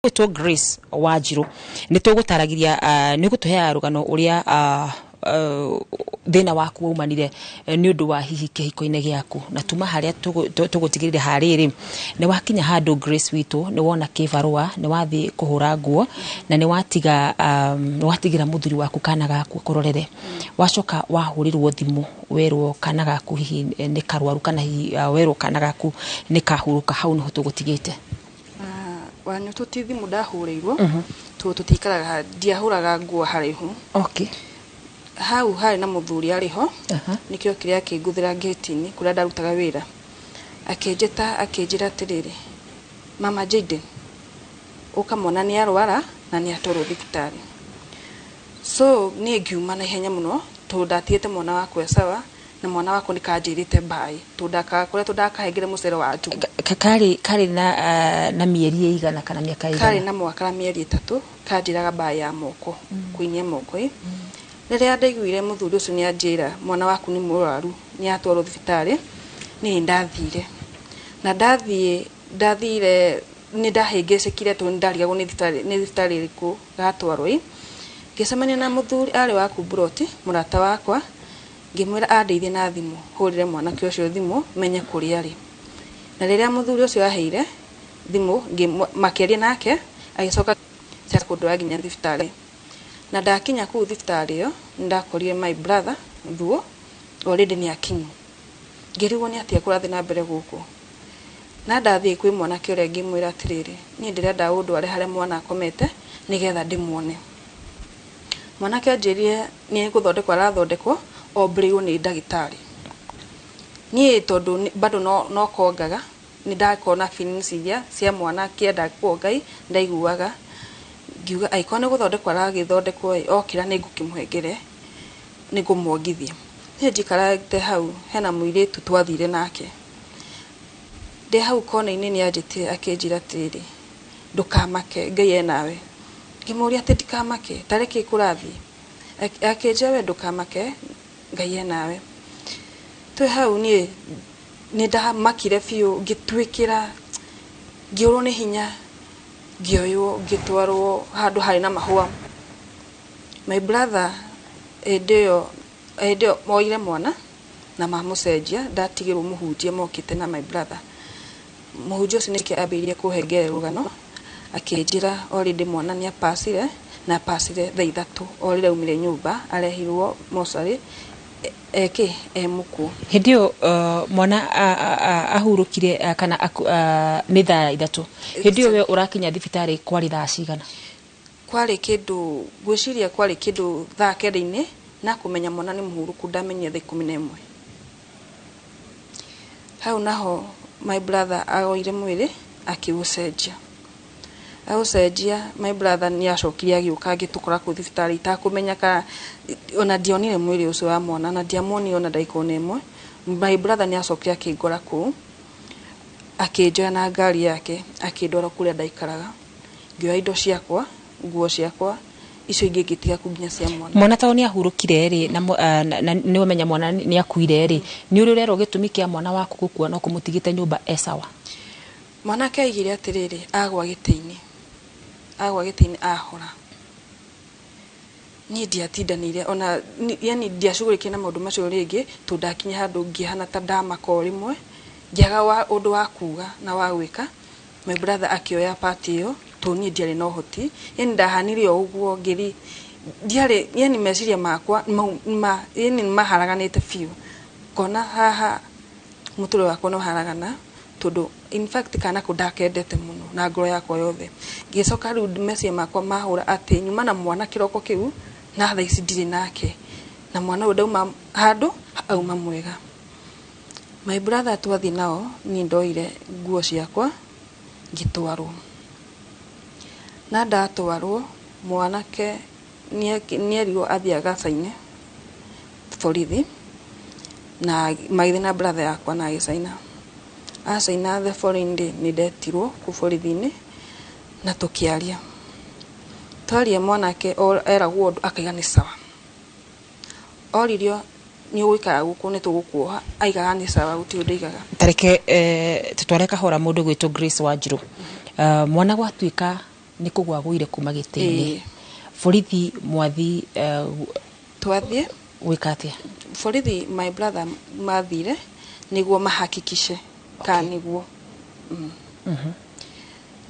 Gwĩtwo Grace Wanjirũ, nĩ tũgũtaragĩria, nĩ ũgũtũheaga rũgano ũrĩa thĩna waku waumanire nĩ ũndũ wa hihi kĩhiko-inĩ gĩaku, na tuma harĩa tũgũtigĩrĩre harĩrĩ nĩ wakinya handũ. Grace witũ, nĩ wona kĩbarũa, nĩ wathiĩ kũhũra nguo na nĩ watiga nĩ watigĩra mũthuri waku kana gaku kũrorere. Wacoka wahũrĩrwo thimũ, werwo kana gaku hihi nĩ karwaru, kana hihi werwo kana gaku nĩ kahurũka. Hau nĩho tũgũtigĩte. Wanyũtũ, ti thimũ ndahũrĩirwo, tondũ tũtikaraga, ndiahũraga nguo haraihu. Hau harĩ na mũthuri arĩ ho. Nĩkĩo kĩrĩa akĩngũthĩra ngĩti-inĩ kũrĩa ndarutaga wĩra, akĩnjĩta, akĩnjĩra atĩrĩrĩ, "Mama Jaden, ũka, mwana nĩ arwara na nĩ atwarwo thibitarĩ." So niĩ ngiuma na ihenya mũno, tondũ ndatigĩte mwana wakwa e sawa, na mwana wakwa nĩ kanjĩrĩte mbaĩ, tondũ ndakakoretwo ndakahengere mũcere wa njugu. Karĩ na mĩeri ĩigana kana mĩaka ĩigana? Karĩ na mwaka na mĩeri 3. Kanjĩraga mbaĩ ya moko, kũinia moko ĩ. Rĩrĩa ndaiguire mũthuri ũcio nĩ anjĩra mwana waku nĩ mũrwaru, nĩ atwarwo thibitarĩ, niĩ ndathire, na ndathiĩ, ndathire nĩ ndahĩngĩcĩkire, tondũ nĩ ndarigagwo nĩ thibitarĩ ĩrĩkũ gatwarwo ĩ. Ngĩcemania na mũthuri arĩ wa kumburoti, mũrata wakwa, ngĩmwĩra andeithie na thimũ, hũrĩre mwanake ũcio thimũ menye kũrĩa arĩ. Na rĩrĩa mũthuri ũcio aheire thimũ, makĩaria nake, agĩcoka kũndwara nginya thibitarĩ. Na ndakinya kũu thibitarĩ ĩyo, nĩ ndakorire my brother thuo already nĩ akinyu. Ngĩrigwo nĩ atĩa kũrathiĩ na mbere gũkũ. Na ndathiĩ kwĩ mwanake ũrĩa, ngĩmwĩra atĩrĩrĩ, "Niĩ ndĩrenda ũndware harĩa mwana akomete nĩgetha ndĩmuone." Mwanake anjĩrire nĩ gũthondekwo arathondekwo, ombĩrĩirwo nĩ ndagĩtarĩ. Niĩ tondũ bado no kongaga, nĩ ndakorwo na feelings iria cia mwana akĩenda kuonga, ndaiguaga ngiuga angĩkorwo nĩ gũthondekwo aragĩthondekwo ĩ, okĩra nĩ ngũkĩmũhengere, nĩ ngũmuongithia. Niĩ njikarĩte hau, hena mũirĩtu twathire nake, ndĩ hau kona-inĩ, nĩ anjĩtire, akĩnjĩra atĩrĩrĩ, "Ndũkamake, Ngai enawe." Ngĩmũria atĩ ndikamake, tarĩ kĩ kũrathiĩ? Akĩnjĩra, "We ndũkamake, Ngai enawe." Twĩ hau, niĩ nĩ ndamakire biũ, ngĩtuĩkĩra, ngĩũrwo nĩ hinya, ngĩoywo, ngĩtwarwo handũ harĩ na mahũa. My brother hĩndĩ ĩyo moire mwana na mamũcenjia, ndatigĩrwo mũhunjia mokĩte na my brother. Mũhunjia ũcio nĩkĩo ambĩrĩirie kũhengere rũgano, akĩnjĩra already mwana nĩ apacire, na apacire thaa 3 o rĩrĩa aumire nyũmba, arehirwo mocarĩ eke e mũkuũ. Hĩndĩ ĩyo mwana ahurũkire kana nĩ thaa 3. Hĩndĩ ĩyo we ũrakinya thibitarĩ kwarĩ thaa cigana? Kwarĩ kĩndũ, ngwĩciria kwarĩ kĩndũ thaa 9-inĩ, na kũmenya mwana nĩ mũhurũku ndamenyire thaa 11. Hau naho my brother aoire mwĩrĩ, akĩũcenjia. Aũcenjia, my brother nĩ acokire agĩũka, agĩtũkora kũu thibitarĩ itakũmenya kana ona ndionire mwĩrĩ ũcio wa mwana, na ndiamuonire ona ndagĩka ona ĩmwe. My brother nĩ acokire akĩngora kũu, akĩnjoya na ngari yake, akĩndwara kũrĩa ndaikaraga. Ngĩoya indo ciakwa, nguo ciakwa icio ingĩ ngĩtiga kũu, nginya cia mwana. Mwana tondũ nĩ ahurũkire rĩ, na nĩ wamenya mwana nĩ akuire rĩ, nĩ ũrĩ ũrerwo gĩtũmi kĩa mwana waku gũkua no kũmũtigĩte nyũmba e sawa? Mwanake aigire atĩrĩrĩ, agwa gĩtĩ-inĩ, agwa gĩtĩ-inĩ ahora. Niĩ ndiatindanĩire ona yani ndiacugurĩkire na maũndũ macio rĩngĩ, tondũ ndakinya handũ ngĩhana ta ndamaka o rĩmwe, ngĩaga wa ũndũ wa kuga na wa gwĩka. My brother akĩoya part ĩyo, tondũ niĩ ndiarĩ na ũhoti. Yani ndahanire o ũguo, ngĩri ndiarĩ, yani meciria makwa mau ma yani maharaganĩte biũ, ngona haha mũtũrĩre wakwa nĩ waharagana, tondũ in fact kana kau ndakendete mũno na ngoro yakwa yothe. Ngĩcoka rĩu meciria makwa mahũra atĩ nyuma na mwana kĩroko kĩu, na thaa ici ndirĩ nake, na mwana ũyũ ndauma handũ auma mwega. My brother twathiĩ nao, niĩ ndoire nguo ciakwa, ngĩtwarwo. Na ndatwarwo, mwanake nĩerirwo athiĩ agacaine borithi, na magĩthiĩ na brother yakwa na agĩcaina. Acaina, the following day nĩ ndetirwo kũu borithi-inĩ na tũkĩaria. Twaria, mwanake eragwo ũndũ akaiga nĩ sawa. Oririo, "Nĩ ũgũikara gũkũ, nĩ tũgũkuoha?" Aigaga nĩ sawa, gũtirĩ ũndũ aigaga. Tareke tũtware kahora. Mũndũ gwĩtwo Grace Wanjirũ, mwana gwatuĩka Nĩ kũgwa agũire kuma gĩtĩ-inĩ. Ĩĩ. Borithi mwathi Twathiĩ gwĩka atĩa? Borithi, my brother mathire nĩguo mahakikishe ka nĩguo.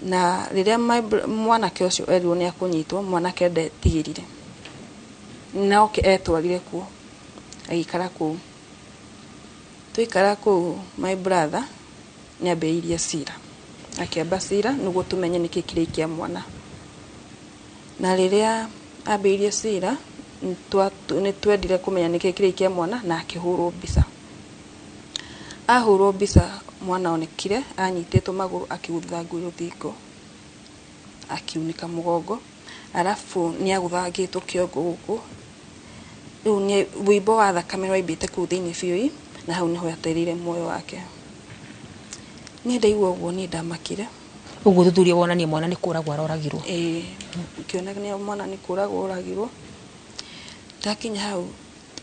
Na rĩrĩa mwanake ũcio erirwo nĩ akũnyitwo, mwanake ndetigĩrire, noke etwarire kuo agĩikara kũu. Twaikara kũu, my brother nĩ ambĩrĩirie cira, akĩamba cira nĩguo tũmenye nĩkĩ kĩraikia mwana. Na rĩrĩa ambĩrĩirie cira, nĩ twendire kũmenya nĩkĩ kĩraikia mwana, na akĩhũrwo mbica. Ahũrwo mbica, mwana onekire anyitĩtwo magũrũ akĩgũthangwo rũthingo, akiunĩka mũgongo, arabu nĩ agũthangĩtwo kĩongo gũkũ. Rĩu nĩ wũimbo wa thakame waimbĩte kũu thĩinĩ biũ, na hau nĩho atereire muoyo wake. Niĩ ndaigua ũguo niĩ ndamakire. Ũguo ũthuthuria wonanie mwana nĩ kũragwo aroragirwo. Ĩĩ, ngĩona nĩ mwana nĩ kũragwo oragirwo. Ndakinya hau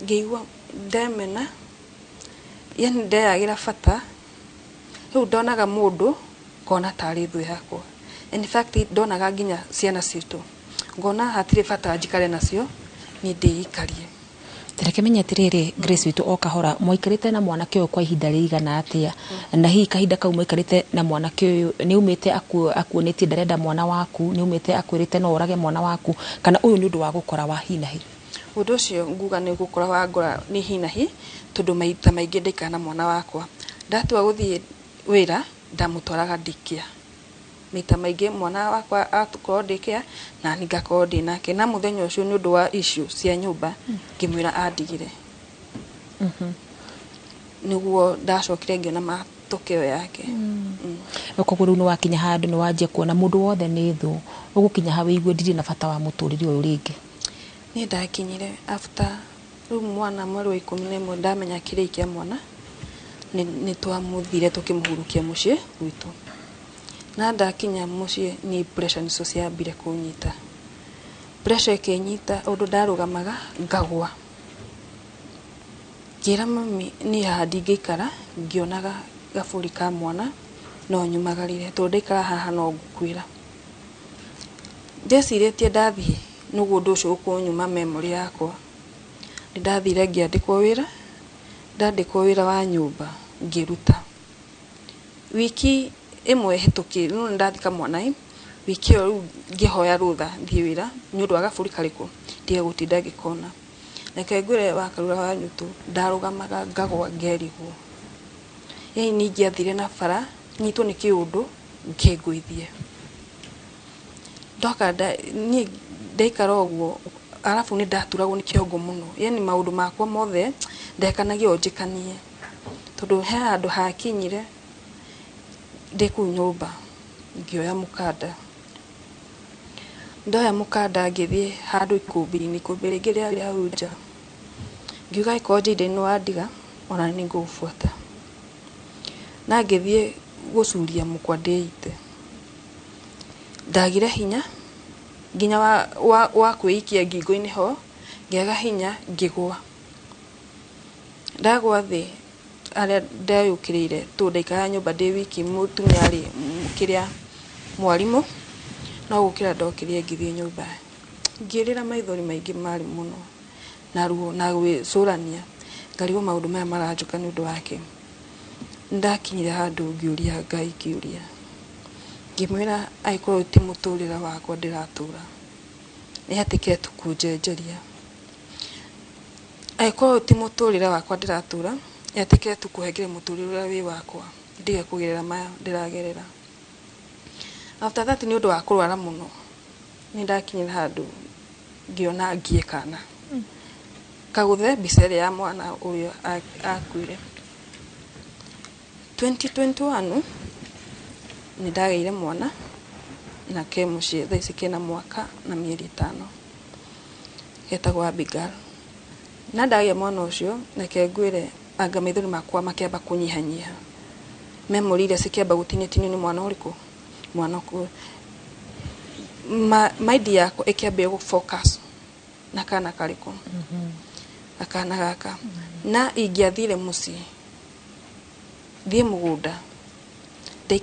ngĩigua ndemena, yani ndeyagĩra bata. Rĩu ndonaga mũndũ ngona tarĩ thũ yakwa. In fact, ndonaga nginya ciana citũ ngona hatirĩ bata njikare nacio, niĩ ndĩikarie. Reke menye atĩrĩrĩ, Grace witũ, o kahora mwaikarĩte na mwanake ũyũ kwa ihinda rĩigana atĩa? Na hihi kahinda kau mwaikarĩte na mwanake ũyũ, nĩ umĩte akuonĩtie ndarenda mwana waku? Nĩ umĩte akwĩrĩte no ũrage mwana waku, kana ũyũ nĩ ũndũ wa gũkora wa hi na hi? Ũndũ ũcio nguga nĩ gũkora wa ngora nĩ hi na hi, tondũ maita maingĩ ndaikara na mwana wakwa. Ndatua gũthiĩ wĩra, ndamũtwaraga daycare. Maita maingĩ mwana wakwa akorwo daycare na niĩ ngakorwo ndĩ nake. Na mũthenya ũcio, nĩ ũndũ wa issue cia nyũmba, ngĩmwĩra andigĩre. Nĩguo ndacokire ngĩona matokeo yake. Koguo rĩu nĩ wakinya handũ nĩ wanjia kuona mũndũ wothe nĩ thũ, ũgũkinya hau wĩigue ndirĩ na bata wa mũtũrĩre ũyũ rĩngĩ? Niĩ ndakinyire after rĩu mwana mweri wa 11 ndamenya kĩrĩi kĩa mwana, nĩ twamũthire tũkĩmũhurukia mũciĩ gwitũ. Na ndakinya mũciĩ, ni pressure nicio ciambire kũnyita. Pressure ĩkĩnyita ũndũ ndarũgamaga ngagwa. Ngĩra mami niĩ haha ndingĩikara ngĩonaga gabũri ka mwana, no nyumagarire, tondũ ndaikara haha no ngũkuĩra. Ndecirĩtie ndathiĩ nĩguo ũndũ ũcio ũkũnyuma memory yakwa. Nĩ ndathire ngĩandĩkwo wĩra. Ndandĩkwo wĩra wa nyũmba, ngĩruta wiki ĩmwe hĩtũkĩ. Rĩu nĩ ndathika mwana ĩ wiki ĩyo, rĩu ngĩhoya rũtha thiĩ wĩra nĩ ũndũ wa gabũri karĩkũ ndige gũtinda ngĩkona. Reke ngwĩre, wakarura wa nyutu, ndarũgamaga ngagwa ngerigwo. Yani niĩ ingĩathire na bara nyitwo nĩ kĩũndũ kĩngũithie. Ndoka niĩ ndaikara ũguo, arabu nĩ ndaturagwo nĩ kĩongo mũno. Yani maũndũ makwa mothe ndekanagia o njĩkanie, tondũ he handũ hakinyire ndĩ kũu nyũmba ngĩoya mũkanda. Ndoya mũkanda ngĩthiĩ handũ ikũmbĩ-inĩ, ikũmbĩ rĩngĩ rĩarĩ hau nja. Ngiuga angĩkorwo Jayden nĩ wandiga, ona nĩ ngũgũbuata. Na ngĩthiĩ gũcuria mũkwa ndĩite. Ndagire hinya nginya wa kwĩikia ngingo-inĩ ho, ngĩaga hinya, ngĩgwa. Ndagwa thĩ, harĩa ndeyũkĩrĩire, tondũ ndaikaraga nyũmba ndĩ wiki, mũtumia arĩ kĩrĩa mwarimũ, no gũkĩra ndokĩrire ngĩthiĩ nyũmba, ngĩrĩra maithori maingĩ marĩ mũno na ruo na gwĩcũrania, ngarigwo maũndũ maya maranjũka nĩ ũndũ wake. Nĩndakinyire handũ ngĩũria Ngai kĩũria, ngĩmwĩra angĩkorwo ũyũ ti mũtũrĩre wakwa ndĩratũra, nĩ etĩkĩre tu kũnjenjeria. Angĩkorwo ũyũ ti mũtũrĩre wakwa ndĩratũra, etĩkĩre tu kũhengere mũtũrĩre ũrĩa wĩ wakwa, ndige kũgerera maya ndĩragerera. After that, nĩ ũndũ wa kũrwara mũno, nĩ ndakinyire handũ ngĩona ngie kana kagũthe mbica ĩrĩa ya mwana ũrĩa akuire 2021. Nĩ ndagĩire mwana na ke mũciĩ thaa ici, kena mwaka na mĩeri 5, getagwo Abigail. Na ndagĩa mwana ũcio, reke ngwĩre, anga maithori makwa makĩamba kũnyihanyiha, memory iria cikĩamba gũtinio nĩ mwana ũrĩkũ, mwana mind yakwa ĩkĩambia gũ focus na kana karĩkũ, na kana gaka. Na ingĩathire mũciĩ thiĩ mũgũnda